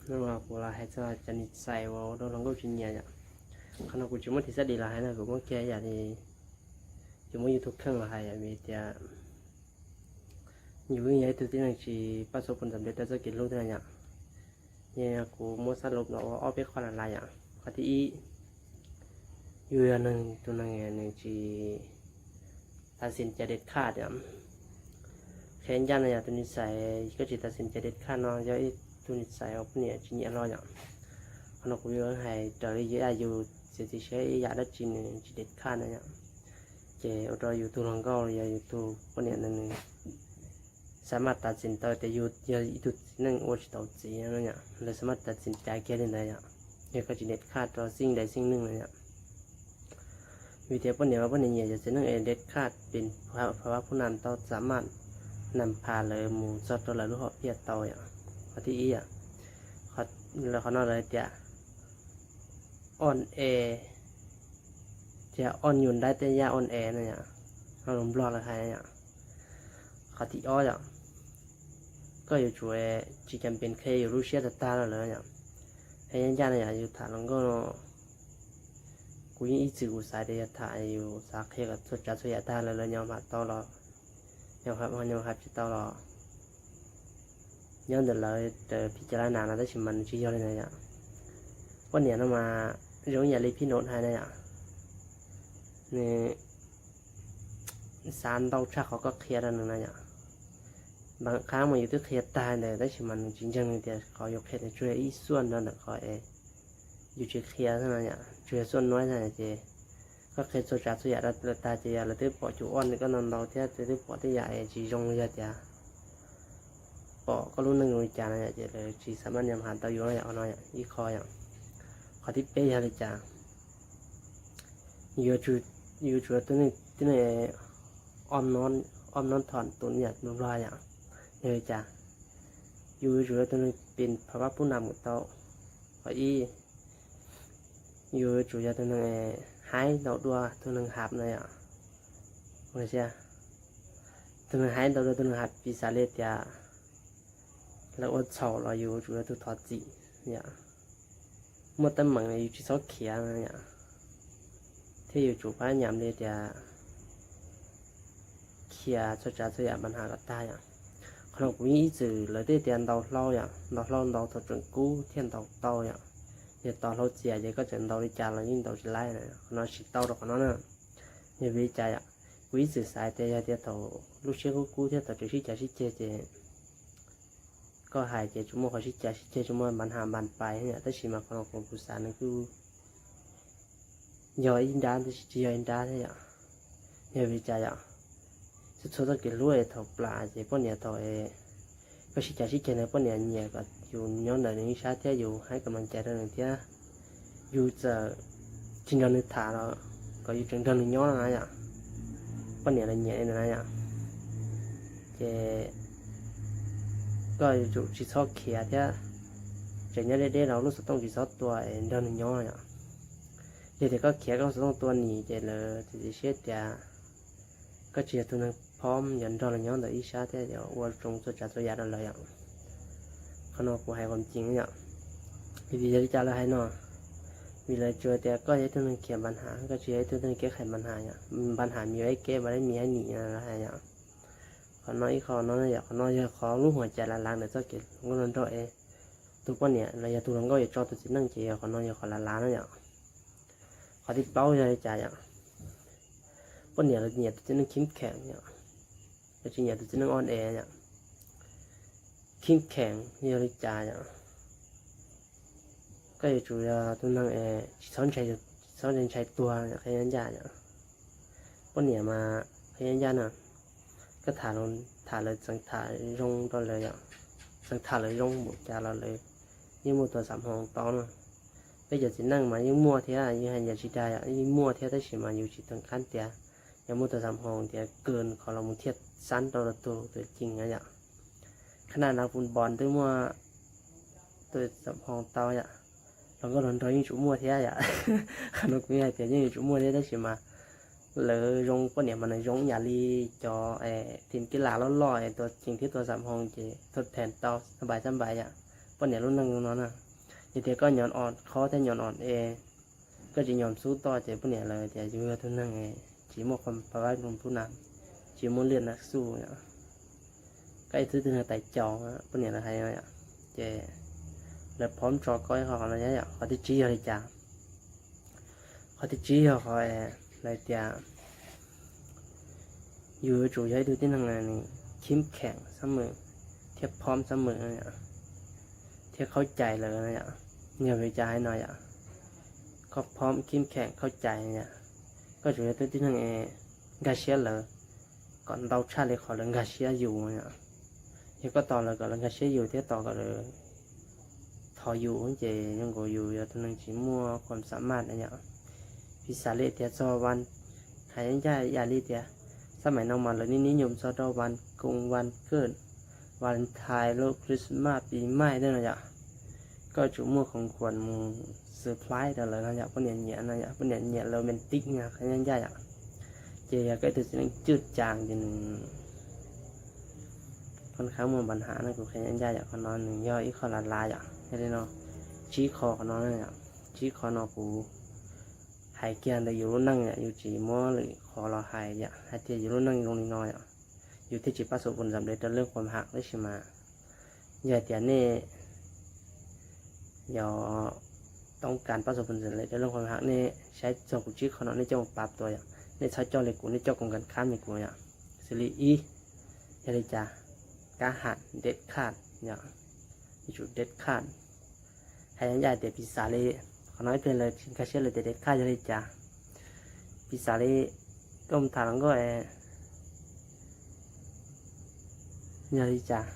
Kuv los hais txog cov niam txais uas ua rau hluas nkauj tsis nyiam yom. Qhov no kuv tsis muab thim xab dis los hais no, kuv muab kiag yam li yus muab YouTube kheej los hais yom, vim tias yus yeej yog ib tug tib neeg tsis pab xua pus ntawm npe rau txoj kev hlub thiab yom. Yog kuv muab xab lus los ua ob peb qho las las yom. Qhov thib ib, yus yog neeg, tus neeg nws tsis tav xim cai dej khaj yom. Qhia ncaj no yom, tus niam txais koj tsis tav xim cai dej khaj no yog ib tug niam txais uas poj niam tsis nyiam hlo yom. Qhov no kuv yuav hais raws li yus, yus txiav txim siab ib yam dab tsi nws tsis dej khaj na yom, ces ua rau yus tus hluas nkauj los yog yus tus poj niam ntawd nws xa maj tav txim tau tias yus yog ib tug txiv neej ua tsis tau txiv no yom, lawv xa maj tav txim cai kiag li ntawd yom. Yog koj tsis dej khaj rau xij dais xij neeg no yom. Vim tias poj niam mas poj niam nyiam yog txiv neej es dej khaj pes phav pab pub nam tau xa maj nam phas lawv mus txog rau lawv lub hom phiaj tau yom. Qhov thib ib yom, lawv qhov no lawv tias on e, tias on yus dab tej yaj on e no yom, lus Nplog lawv hais yom. Qhov thib ob yom, koj yuav tsum tsis cam pes qhia yus lub siab tag tag rau lawv yom. Qhia ncaj ncaj no yom, yus tham hluas nkauj no, kuv yeej ib txwm kuv xav tias yog tham yus xav qhia kom txhua tsav txhua yam tag lawm lawv nyob hais tau los, nyob hais tsis tau los nyob ntawm lawv raws phim cai laj nam no, tab sis mas nws tsis yog li ntawd yom. Poj niam no mas zoo ib yam li phij num hais na yom, nws xav ntau tshaj qhov koj qhia rau nws no yom. Npam qhab mas yus twb qhia tag ntawd tab sis mas nws tsis ntseeg tias qhov yus qhia ntawd tsuas yog ib xuaj no ntawm qhov es yus tsis qhia xwb no yom, tsuas yog xuaj nuav xwb ces koj qhia txhua tsav txhua yam rau lawv tag ces yog lawv twb pom cov on koj ntau ntau thiab lawv twb pom tej yam es tsis zoo, yog tias pom koj lub neej zoo li cas no yom, ces lawv tsis xa maj nyob hais tau yus no yom, no yom ib qho yom. Qhov thib peb yog li cas, yus yuav tsum yog tus neeg, tus neeg om nov thom tus yam Nplog yom. Yog li cas, yus yuav tsum yog tus neeg pes phav pab pub nam mus tau. Qhov ib, yus yuav tsum yog tus neeg haib ntau dua tus neeg hab no yom. Tus neeg haib ntau dua tus neeg hab piv xam li tias lawv ua txhaum los yus yuav tsum yog tus thov txim yom. Muaj teeb meem yus tsis txhob khiav no yom, thiab yus tsum pab nyam li tias khiav txhua tsav txhua yam npa nham kom tag yom. Qhov no kuv yeej ib txwm, lawv twb tias ntaus hlau yom, ntaus hlau ntaus thaum tseem kub thiaj ntaus tau yom. Yog tos hlau txias ces koj tseem ntaus li cas los yeej ntaus tsis laib. Qhov no tsis tau rau qhov no na. Yog vim li cas yom, kuv ib txwm xav tias yog tias thaum lub siab kub kub thiab thaum tseem sib cav sib ceg ces koj hais ces tsuas muaj qhov sib cav sib ceg, tsuas muaj npa nham npa pais yom, tab sis mas qhov no kuv xav nws kuj yog ib nrab tab sis tsis yog ib nrab thiab yom. Yog vim li cas yom, txhua txhua txoj kev hlub es thaum plam ces poj niam thaum koj sib cav sib ceg ntawd poj niam nyiam kom yus nyob ntawm nws ib sab thiab yus hais kom meej cai rau nws thiab yus txawm tsis nrog nws tham los kom yus tseem nrog nws nyob no na yom. Poj niam los nyiam li ntawd na yom. Ces koj yuav tsum tsis txhob khiav thiab tseem nyob deb deb rau lub xov tooj tsis txhob tua es nrog nws nyob yom. Yog tias koj khiav koj lub xov tooj tua nim ces lawv txiav txim siab tias koj tsis yog tus neeg phom yuav nrog lawv nyob ntawm ib sab thiab yuav ua zoo txhua tsav txhua yam rau lawv yom. Qhov no kuv hais kom ceev yom. Vim yog li cas lawv hais no? Vim lawv tsuas tias koj yog ib tug neeg khiav npa nham, koj tsis yog ib tug neeg kev qhais npa nham yom. Npa nham mis yuav ib kev npa dab mis ib nim lawv hais yom. Qhov no ib qho no yom, qhov no yog qhov lub huam cai lav lav ntawm txoj kev hluas nkauj hluas nraug es tus poj niam los yog tus hluas nkauj yuav tso tus txiv neej ces yog qhov no yog qhov lav lav na yom. Qhov thib plaub yog li cas yom? Poj niam lawv nyiam tus txiv neej khib kheem yom, lawv tsis nyiam tus txiv neej o e yom. Khib kheem yog li cas yom? Koj yuav tsum yog tus neeg es tsis txhob ntshai, tsis txhob ntshai tuag yom, qhia ncaj yom. Poj niam mas qhia ncaj na, koj tham, tham lawv txeev tham zoo rau lawv yom, txeev tham lawv zoo npaum cas los lawv yeej muaj tus xam hmoo tau na. Peb cov txiv neej mas yeej muaj thiab, yeej hais ncaj tsis dag yom, yeej muaj thiab tab sis mas yus tsis teem qab tias yog muaj tus xam hmoo tias kawg qhov los mus thiaj xab rau tus tuam ceej na yom. Qhab naj nrab fut npos twb muaj tus xam hmoo tau yom. Hluas nkauj hluas nraug yeej tsum muaj thiab yom. Qhov no kuv yeej hais tias yeej yuav tsum muaj thiab tab sis mas lawv zoo, poj niam mas nws zoo ib yam li cov tim kib lam loj loj es tus ceem thiab tus xam hmoo ces tus theem tau xab npais xab npais yom. poj niam lub neej no na. Yog tias koj nyom os qhob thiab nyom os e, koj tsis nyom xub toj ces poj niam lawv tias yus yog tus neeg tsis muaj qhov pab pub na, tsis muaj liaj na xu, koj ib tug tib neeg tais caus, poj niam lawv hais no yom. Ces lawv phom tso koj ib qho no yom. Qhov thib tsib yog li cas? Qhov thib tsib yog qhov lawv tias yus yuav tsum yog ib tug tib neeg khib kheem xab mem thiab phom xab mem no yom, thiab khaub cai lawv no yom. Yog vim li cas hais no yom? Koj phom khib kheem khaub cai yom, koj tsum yog tus tib neeg nkag siab lawv kom ntau tshaj li qhov lawv nkag siab yus yom. Yog koj tos lawv kom lawv nkag siab yus thiab tos kom lawv thov yus ces zoo nkaus yus yog tus neeg tsis muaj khuam xam maj na yom. Piv xam li tias txog vas, hais ncaj ncaj li tias xab maim no mas lawv niaj niaj nyoos txog rau vas koos vas kawj, Valentine, lub Christmas, pis maij tej no yom. Koj tsum muaj khoom khuam mus surprise rau lawv no yom, poj niam nyiam no yom, poj niam nyiam romantic na, qhia ncaj ncaj yom. Ces yog koj ib tug txiv neej cwj cas ces nws khon khab muaj npa hav no, kuv qhia ncaj ncaj yom. Qhov no nws yog ib qho lav lav yom. Yog li no, tsib qho qhov no, tsib qho no kuv hais kiag ntawm yus lub neej yom, yus tsis muab lwm qhov los hais yom, hais tias yus lub neej zoo li no yom, yus thiaj tsis pab xu pus ntxam dej rau leej qhuam ham. Tab sis mas yog hais tias nej yog toob kas pab xu pus ntxam dej rau leej qhuam ham, nej saib txog kuv tsib qho no nej coj mus pab tuaj yom, nej txhob coj li kuv, nej coj koom kas khab li kuv yom. Xws li ib, yog li cas? Kab ham, dej khaj yom, yuav tsum dej khaj. Hais ncaj ncaj tias piv xam li, qhov no ib pliag lawv tsis nkag siab lawv tias dej khaj yog li cas? Piv xam li koj mus tham hluas nkauj, yog li cas?